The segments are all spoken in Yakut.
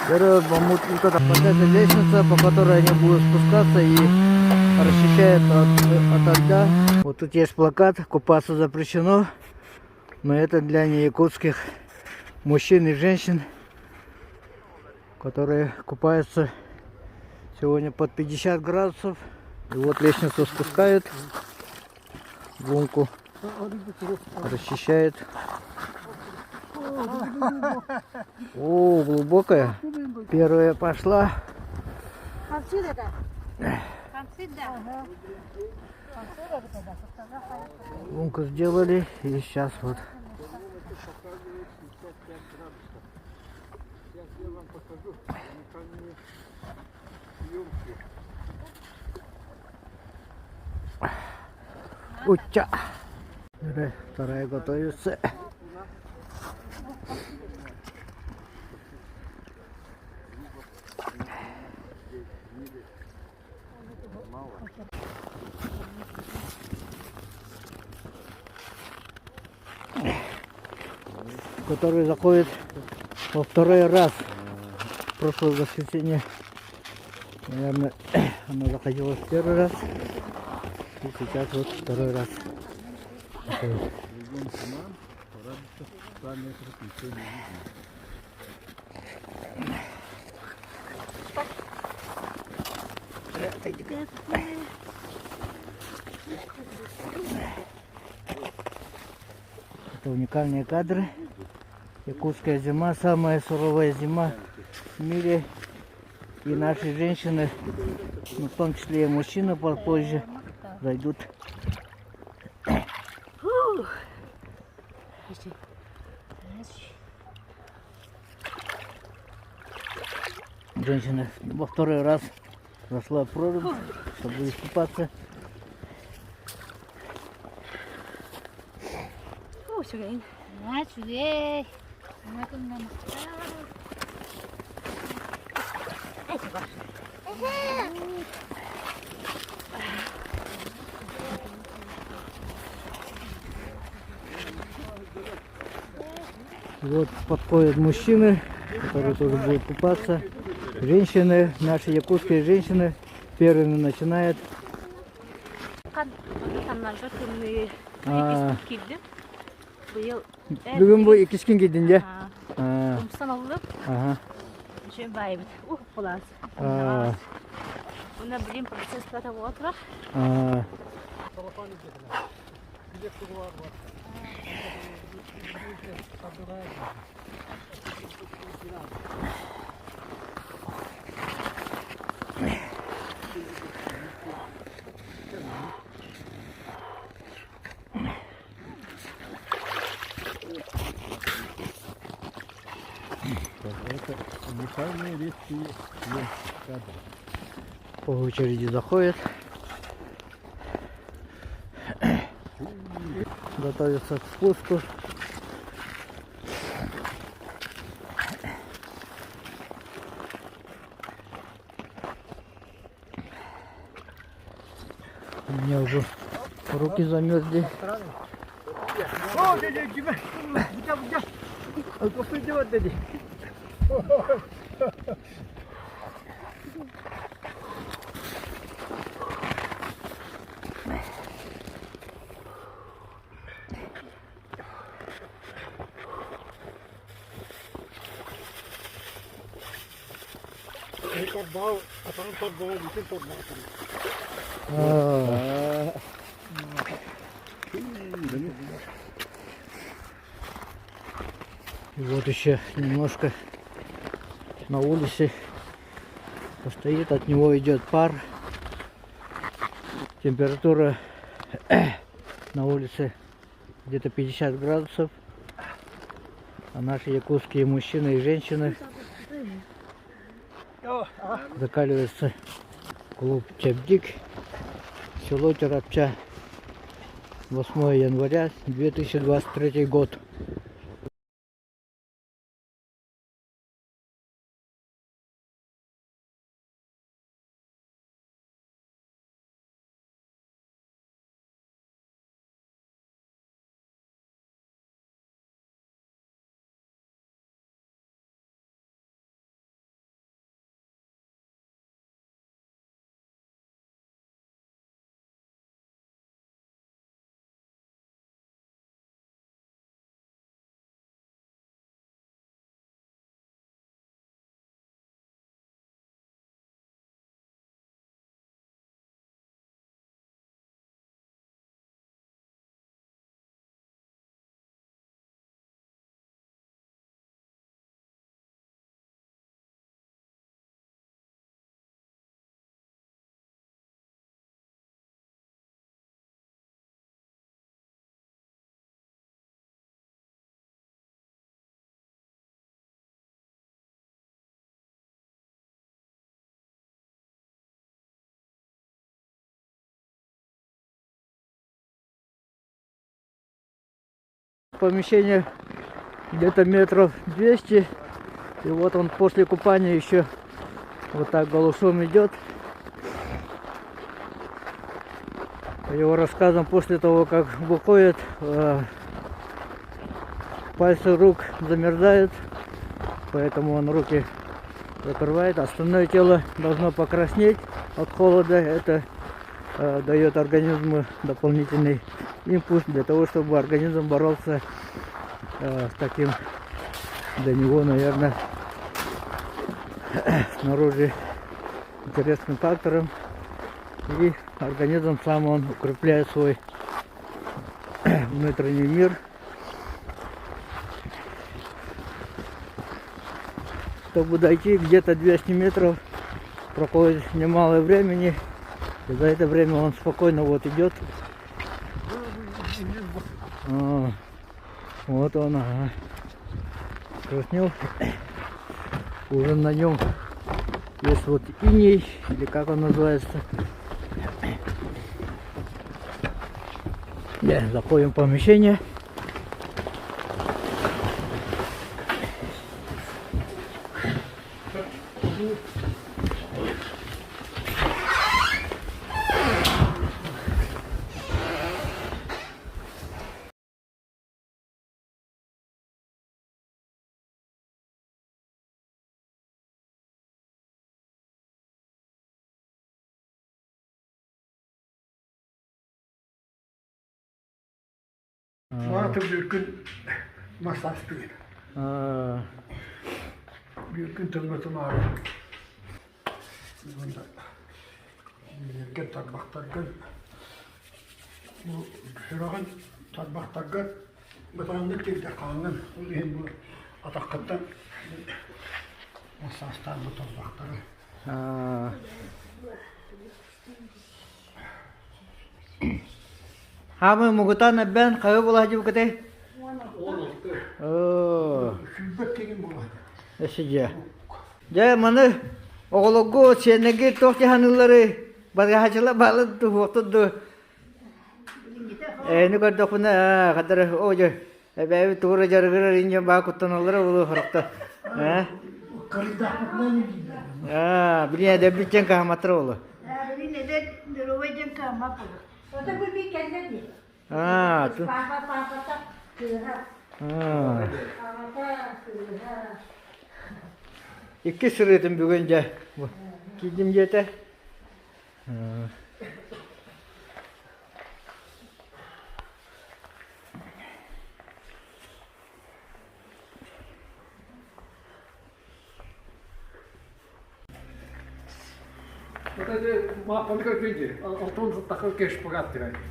Мамут, вот это, вот эта лестница, по которой они будут спускаться и расчищают от льда. Вот тут есть плакат «Купаться запрещено», но это для неякутских мужчин и женщин, которые купаются сегодня под 50 градусов. И вот лестницу спускают, лунку расчищает. О, глубокая. Первая пошла. Лунку сделали и сейчас вот. Утя. Вторая готовится. Который заходит во второй раз. В прошлое воскресенье, наверное, она заходила в первый раз. И сейчас вот второй раз. Это уникальные кадры. Якутская зима, самая суровая зима в мире. И наши женщины, ну, в том числе и мужчины попозже, зайдут. Женщина во второй раз зашла в прорубь, чтобы искупаться. Үчүгэй. Вот подходят мужчины, которые тоже будут купаться. Женщины, наши якутские женщины первыми начинают. Таннарга киирдим. Быйыл Бүгүн бу иккискин киирдиҥ дии? Умсан аллым. Үчүгэй баайбыт. Ух, булаас. Уна билим процесс плата буолар. Это уникальные редкие кадры. По очереди заходят. Готовятся к спуску. У меня уже руки замерзли. А. И вот еще немножко на улице постоит, от него идет пар. Температура на улице где-то 50 градусов. А наши якутские мужчины и женщины закаливаются. Клуб Чабдик, село Чарапча, 8 января 2023 год. Помещение где-то метров 200. И вот он после купания еще вот так голышом идет. По его рассказам, после того, как выходит, э, пальцы рук замерзают, поэтому он руки закрывает. Остальное тело должно покраснеть от холода. Это э, дает организму дополнительный импульс для того, чтобы организм боролся э, с таким для него, наверное, снаружи интересным фактором. И организм сам он укрепляет свой внутренний мир. Чтобы дойти где-то 200 метров, проходит немало времени. И за это время он спокойно вот идет. А, вот он, ага. Краснел. Уже на нем есть вот иней, или как он называется. Yeah, заходим в помещение. Мааты бүкүн массажтыыр. Бүкүн тылбытын аара. Билэргэ тарбахтарга бу сүрэҕин тарбахтарга бытааннык тиийдэ хааҥҥын ол иһин бу атаххыттан массажтаан бу тарбахтары. Хаамыы мугутаан эбээн хайа булаһдьыбыкытай? Оо. Сүүрбэт кигин булаһдьа. Эссе дьэ. Дьэ маны оҕолорго сиэннэргэ туох дьаһаныылары барыһааччылар баалын туһуохтун дуу. Эни көрдөхпүнэ хадара оо дьэ эбээбит тугу эрэ дьарыгырар инньэ баа куттаналлара буолуо сорохтор. Ээ Аа, билин эдэрбит дьэн каһаматтара буолуо. Билин эдэр здоровый дьэн каһамат буолуо. Ото бу би кэллэ дии. Аа, Папа, папата кыыһа. Аа. Аҕата кыыһа. Икки сырыытын бүгүн дьэ киирдим диэтэ.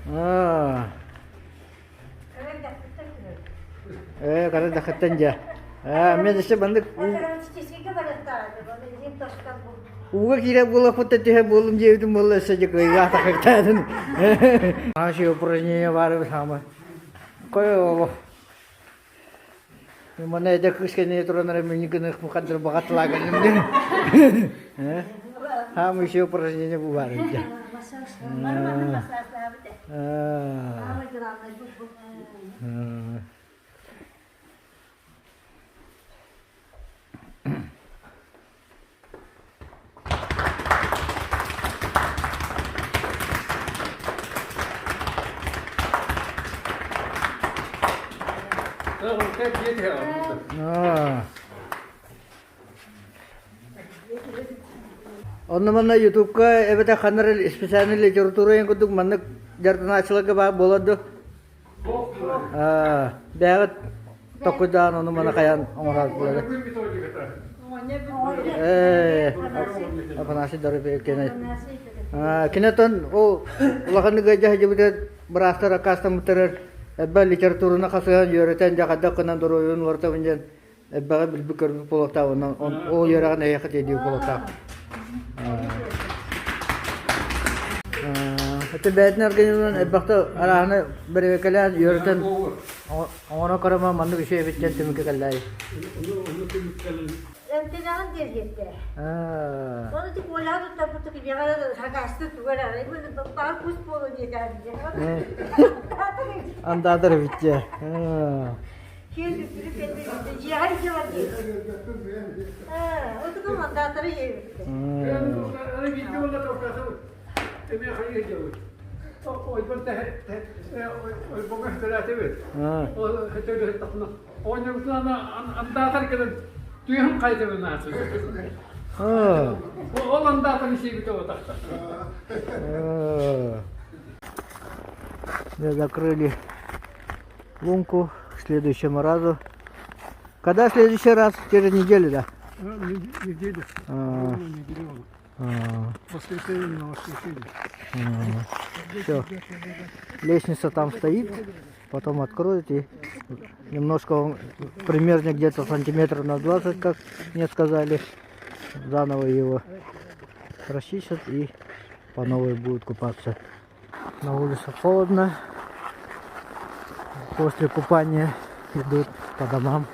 Аа. Ээ, кара дахыттан дьэ. Аа, мен өссө маннык ууга киирэр буолуохпуттан түһэр буоллум диэбитим буолла өссө дьэ кыайыылаах тахыктаатын. Наши упражнения бары самое. Кой олох. Мана эдэр кыыс кэннигэр туран эрэ мини гыныах мухаддыр баҕатылаа кэллим диэн. Хаам еще упражнение бу баар эбит. Онно манна Ютубка эбэтэр ханна эрэ специальный литература курдук маннык дьарданааччыларга баар буолар дуо? Бэйэҕит токуйдаан ону маны хайаан оҥорооччулары. Ээ, Афанасий Дорофеев кини. Кинетон ол улаханнык ыалдьа сылдьыбыта быраастар аккаастаммыттарыгар элбэх литератураны хасыһан үөрэтэн дьэ хайдах гынан доруобуйун уларытабын диэн элбэҕи билбит көрбүт буолуохтаах онон ол үөрэҕин эһиэхэ тиэрдии буолуохтаах. Ити бэйэтин организмын элбэхтэ арааһыны бэрэбиэркэлээн үөрэтэн оҥоро көрөмө маннык үчүгэй эбит диэн түмүккэ кэллээйи. Эмтэнэҕин диэбиттэрэ. Ону тик уолаҕа туттарбыт киниэхэ хакасты тугу эрэ баар кус буолуо диэтэҕин Андаатар эбит дьэ. Дьиэҕэр дьиэҕэр дии. Отукум андаатары иэбиттэ. Андаатар кэлэн түөһүн хайдабын Ол андаатар сиэбитэ отахта. Закрыли лунку к следующему разу. Когда следующий раз? Через неделю, да? Неделю. Неделю. Воскресенье на воскресенье. Все. Лестница там стоит, потом откроют и немножко он примерно где-то сантиметров на 20, как мне сказали, заново его расчистят и по новой будут купаться. На улице холодно. После купания идут по домам.